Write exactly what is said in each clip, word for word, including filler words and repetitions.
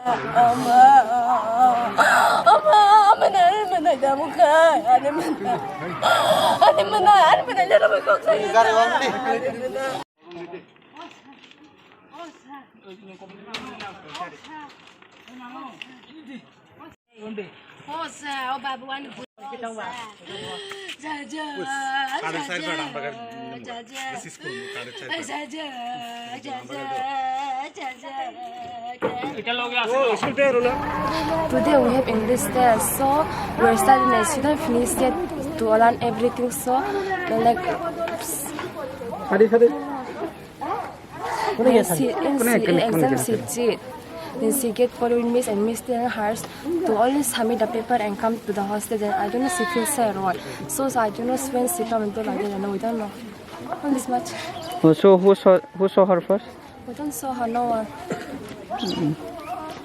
Ama, ama, ama, nari mana jamu kai, ani mana, ani mana, ani mana jara bai kok kai. Hosa, o babu ani hosa. Jaja, jaja, jaja, jaja, jaja, jaja. Today we have English test, so we're studying and student finish yet to learn everything. So, like, and she, and she, in exam she cheat. Then she get following miss and miss tell hers to only submit the paper and come to the hostel. Then I don't know, she feels sad or what. So, so I don't know when she come into like that. No, we don't know. Only this much. Oh, so who saw, who saw her first? We don't saw her, no one.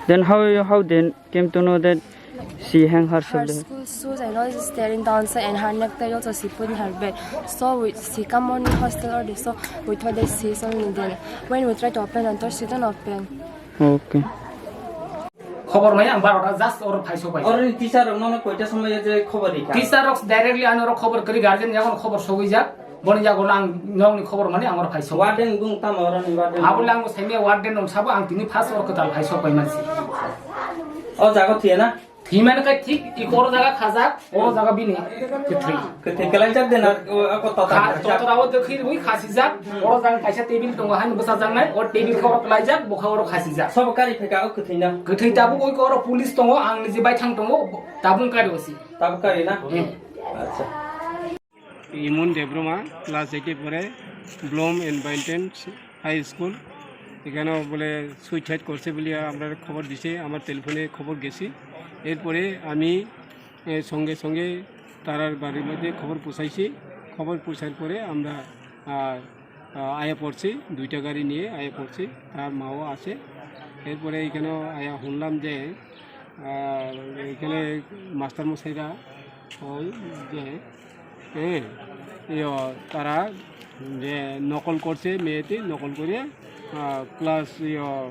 Then how, how then came to know that she hang herself Her there? School shoes and all is there in the outside, and her necktie also she put in her bag. So we, she come on hostel already. So we thought that she is only there. When we try to open the door, she don't open. Okay. Khobor mai ang barota just or phaiso pai. Or teacher rok nono koita somoi je khobor rikha? Teacher rok directly ano rok khobor kri, guardian yagon khobor sogwi jak. Boni yagon ang nokni khobor mani ang or phaiso. Warden bung tamo oroni warden? Abo lang saimya warden nong sabo ang tini first or kwtal phaiso pai mansi. O jago thiya na? Thimani kai thik, i koro jaga khajak, oro jaga bini kwthwi. Kwthwi kalaijak de na, o, o, kota Kha-, kha-, totora o dokhir wi khasijak, oro jaga kaisa table tongo, hani bwsajaknai, o table khe oro kalaijak, bokha oro khasijak. Sobo kari phaika o kwthwi na? Kwthwi tabuk oi koro police tongo, ang niji baithang tongo, tabung kari osi. Tabuk kari na? Hmm. Acha. ইমন দেববর্মা, ক্লাস এইটে পড়ে, Bloom and বাইন্টেন high school. এখানেও বলে সুইসাইড করছে বলে আমরা খবর দিছে, আমার টেলিফোনে খবর গেছি। এরপরে আমি, এ, সঙ্গে সঙ্গে তারার বাড়ির মধ্যে খবর পৌঁছাইছি। খবর পৌঁছার পরে আমরা, আহ, আহ, আয়া পড়ছি, দুইটা গাড়ি নিয়ে আয়া পড়ছি। তার মাও আছে। এরপরে এখানেও আয়া শুনলাম যে, আহ, এখানে মাস্টার মশাইরা ওই যে, হ্যাঁ, ইয়ো, তারা যে নকল করছে, মেয়েটি নকল করে, আহ, ক্লাস, ইয়ো,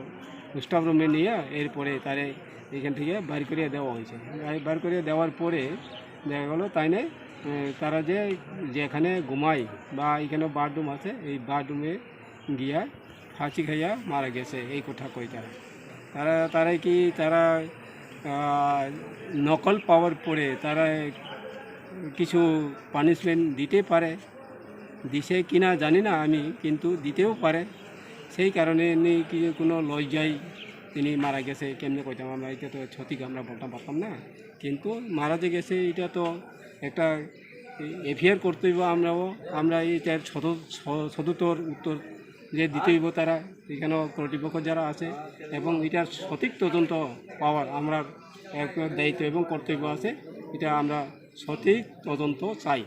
স্টাফ রুমে নিয়ে এরপরে তারে এখান থেকে বার করে দেওয়া হয়েছে। আর বার করে দেওয়ার পরে দেখা গেলো তাই না, আহ, তারা যে যেখানে ঘুমায় বা এখানে বাথরুম আছে, এই বাথরুমে গিয়া ফাঁসি খাইয়া মারা গেছে, এই কথা কয় তারা। তারা, তারা কি তারা, আহ, নকল পাওয়ার পরে তারা কিছু পানিশমেন্ট দিতে পারে? দিছে কিনা জানি না আমি, কিন্তু দিতেও পারে। সেই কারণে এমনি কি কোনো লজ্জায় তিনি মারা গেছে, কেমনে কইতাম আমরা, এটা তো সঠিক আমরা বলতাম পারতাম না। কিন্তু মারা যে গেছে, এটা তো একটা এফআইআর করতে হইব আমরাও। আমরা এটার সদ-, স-, সদুত্তর উত্তর যে দিতে হইব তারা, এখানেও কর্তৃপক্ষ যারা আছে, এবং এটার সঠিক তদন্ত পাওয়ার আমরা একটা দায়িত্ব এবং কর্তব্য আছে। এটা আমরা সঠিক তদন্ত চাই।